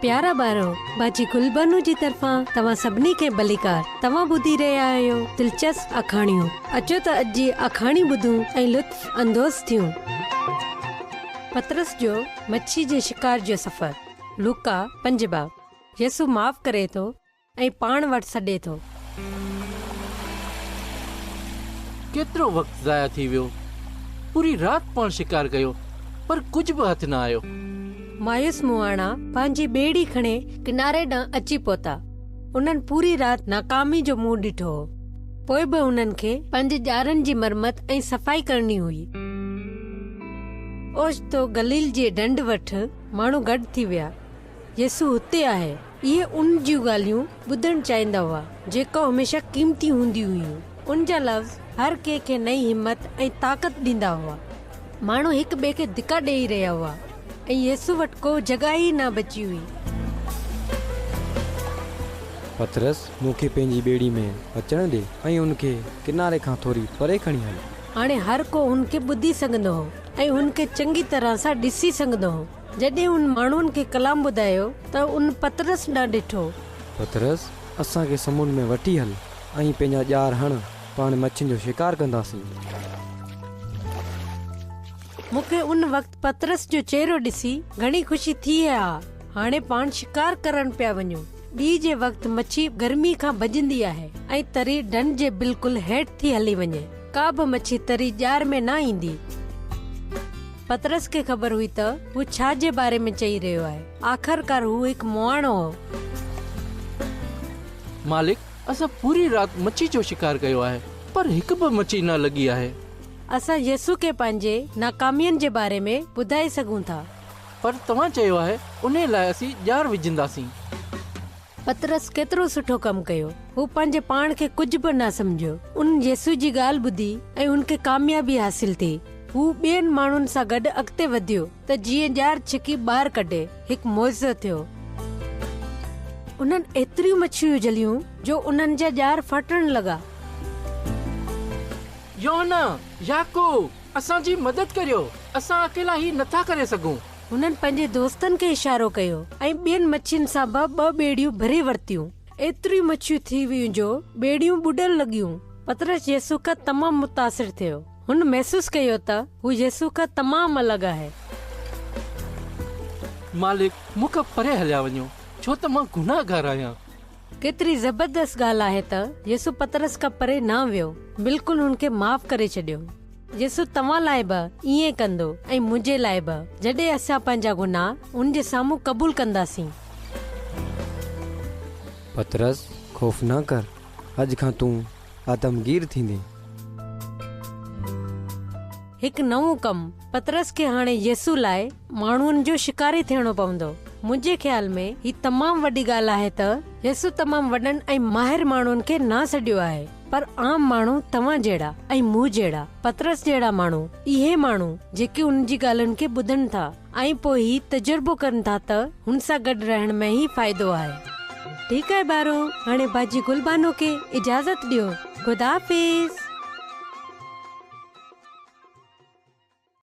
پيارا ٻارو، باجي گل بانو جي طرفان توهان سڀني کي ڀليڪار. توهان ٻڌي رهيا آهيو دلچسپ آکاڻيون. اچو ته اڄ جي آکاڻي ٻڌون ۽ لطف اندوز ٿيون. پطرس جو مڇي جي شڪار جو سفر، لوقا پنج باب. يسوع معاف ڪري ٿو ۽ پاڻ وٽ سڏي ٿو. ڪيترو وقت ضايع ٿي ويو. پوري رات پاڻ شڪار ڪيو، پر ڪجهه به هٿ نه آيو. مايوس مهاڻا پنهنجي ٻيڙي کڻي ڪناري ڏانهن اچي پهتا. انهن پوري رات ناڪامي جو منهن ڏٺو هو. پوء به انهن کي پنهنجي ڄارن جي مرمت ۽ صفائي ڪرڻي هئي. اوچتو گليل جي ڍنڍ وٽ ماڻهو گڏ ٿي ويا. يسوع هتي آهي. اهي ان جون ڳالهيون ٻڌڻ چاهيندا هئا، جيڪو هميشه قيمتي هونديون هيون. ان جا لفظ هر ڪنهن کي نئين همت ۽ طاقت ڏيندا هئا. ماڻهو هڪ ٻئي کي ڌڪا ڏيئي رهيا هئا ۽ يسوع وٽ ڪو جڳهه ئي نه بچي هئي. پطرس، مون کي پنهنجي ٻيڙي ۾ اچڻ ڏي ۽ ان کي ڪناري کان ٿوري پري کڻي هل. هاڻي هر ڪو هن کي ٻڌي سگهندو هو ۽ هن کي چڱي طرح سان ڏسي سگهندو هو. جڏهن هن ماڻهن کي ڪلام ٻڌايو ته ان پطرس ڏانهن ڏٺو. پطرس، اسان کي سمنڊ ۾ وٺي هل ۽ پنهنجا ڄار هڻ، پاڻ مڇين جو شڪار ڪنداسين. مون کي ان وقت پطرس جو چهرو ڏسي گهڻي خوشي ٿي ها. هاڻي پاڻ شڪار ڪرڻ پيا وڃون. ڏينهن جي وقت مڇي گرمي کان ڀڄندي آهي ۽ تري ڍنڍ جي بلڪل هيٺ ٿي هلي وڃي. ڪا به مڇي تري ڄار ۾ نه ايندي. پطرس کي خبر هئي ته هو ڇا جي باري ۾ چئي رهيو آهي. آخرڪار هو هڪ مهاڻو هو. مالڪ، اسان پوري رات مڇي جو شڪار ڪيو آهي، پر هڪ به مڇي نه لڳي آهي. اسان يسوع کي پنهنجي ناڪامين جي باري ۾ ٻڌائي سگهون ٿا. پر توهان چيو آهي، انهي لاء اسين ڄار وجهنداسين. پطرس ڪيترو سٺو ڪم ڪيو. هو پنهنجي پاڻ کي ڪجهه به نه سمجهيو. ان يسوع جي ڳالهه ٻڌي ۽ هن کي ڪاميابي حاصل ٿي. هو ٻين ماڻهن سان گڏ اڳتي وڌيو ته جيئن ڄار ڇڪي ٻاهر ڪڍي. هڪ معجزو ٿيو. انهن ايتريون مڇيون جهليون جو انهن جا ڄار ڦاٽڻ لڳا. يوحنا! يعقوب! اسان جي مدد ڪريو! اسان اڪيلا هي نٿا ڪري سگهون. هنن پنهنجي دوستن کي اشارو ڪيو ۽ ٻين مڇين سان به ٻه ٻيڙيون ڀري ورتيون. ايتريون مڇيون ٿي ويون جو ٻيڙيون ٻڏڻ لڳيون. پطرس يسوع کان تمام متاثر ٿيو. هن محسوس ڪيو ته هو يسوع کان تمام الڳ آهي. مالڪ، مون کان پري هليا وڃو، ڇو ته مان گنهگار آهيان. ڪيتري زبردست ڳالهه آهي ته يسوع پطرس کان پري نه ويو، بلڪل هن کي معاف ڪري ڇڏيو. يسوع توهان لاء به ائين ڪندو ۽ منهنجي لاء به، جڏهن اسان پنهنجا گناهه هن جي سامهون قبول ڪنداسين. پطرس، خوف نه ڪر، اڄ کان تون آدمگير ٿيندين. هڪ نئون ڪم، پطرس کي هاڻي يسوع لاء ماڻهن جو شڪاري ٿيڻو پوندو. منهنجي خيال ۾ هي تمام وڏي ڳالهه آهي ته يسوع تمام وڏن ۽ ماهر ماڻهن کي نه سڏيو آهي، پر عام ماڻهو توهان جهڙا ۽ مون جهڙا، پطرس جهڙا ماڻهو، اهي ماڻهو جيڪي هن جي ڳالهين کي ٻڌن ٿا ۽ پوء هي تجربو ڪن ٿا ته هن سان گڏ رهڻ ۾ ئي فائدو آهي. ٺيڪ آهي ٻارو، هاڻي باجي گل بانو کي اجازت ڏيو. خدا حافظ.